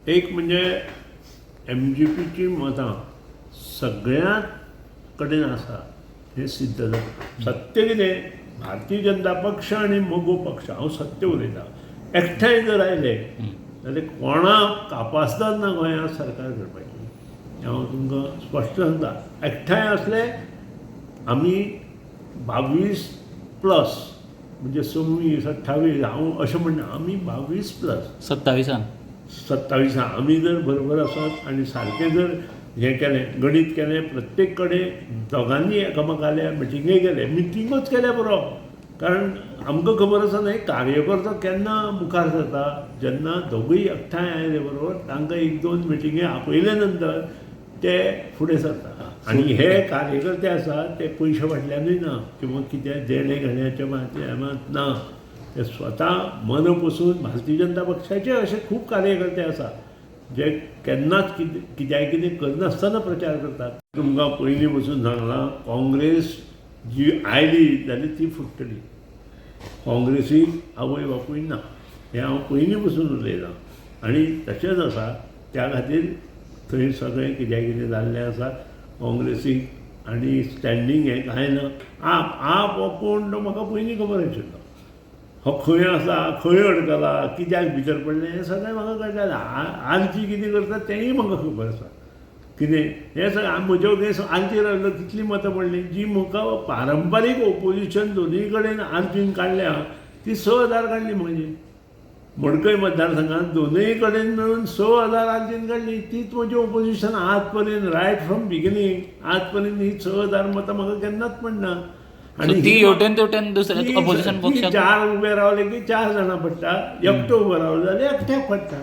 एक म्हणजे एमजीपीची मतां सगळ्यां कडेन आसा हें सिद्ध जाता. सत्य कितें, भारतीय जनता पक्ष आनी मगो पक्ष, हांव सत्य उलयतां, एकठांय जर आयले जाल्यार कोणाक कापास्ताद ना गोंयांत सरकार करपाचें, हें हांव तुमकां स्पश्ट सांगता. एकठांय आसले आमी 22 प्लस, म्हणजे 26 28 हांव अशें म्हणना, आमी 22 प्लस 27 27 आमी जर बरोबर आसत आनी सारकें जर हें केलें, गणीत केलें, प्रत्येक कडेन दोगांनी एकामेकाल्या मिटिंगे केले, मिटिंगूच केल्या पुरो. कारण आमकां खबर आसा न्हय कार्यकर्तो केन्ना मुखार सरता, जेन्ना दोगूय एकठांय आयले बरोबर तांकां एक दोन मिटिंगे आपयले नंतर ते फुडें सरता. आनी हे कार्यकर्ते आसा ते पयशे फाटल्यानूय ना किंवा कितें देणे घेण्याच्या माध्यमांत ना, ते स्वता मन पसून भारतीय जनता पक्षाचे अशे खूब कार्यकर्ते आसा जे केन्नाच कितें कित्याक कितें करनासतना प्रचार करतात. तुमकां पयलीं पसून सांगलां, काँग्रेस जी आयली जाल्यार ती फुट्टली, काँग्रेसीक आवय बापूय ना, हें हांव पयलीं पसून उलयलां आनी तशेंच आसा. त्या खातीर थंय सगळें कित्याक कितें जाल्लें आसा काँग्रेसीक आनी स्टँडींग हें कांय ना. आप आप हो कोण तो म्हाका पयलीं खबर आशिल्लो, हो खंय आसा, खंय अडकला, कित्याक भितर पडलें हें सगळें म्हाका कळटालें. आरजी कितें करता तेंय म्हाका खबर आसा, कितें हें सगळें म्हज्या अगेन्स्ट आरजी रावलो, कितलीं मतां पडलीं, जी म्हाका पारंपारीक ओपोजिशन दोनूय कडेन आरजीन काडल्या ती 6,000 काडली. म्हजी मडकय मतदारसंघात दोनूय कडेन मेळून 6,000 आरजीन काडली, तीच म्हजी ओपोजिशन आज पर्यंत, रायट फ्रॉम बिगिनींग आज पर्यंत ही 6,000 मतां म्हाका केन्नाच पडना. सो ती हेवटेन तेवटेन दुसऱ्या ती ऑपोजिशन ती पक्षाक चार उबे रावले की 4 जाणां पडटा, एकटो उबो रावलो जाल्यार एकट्याक पडटा.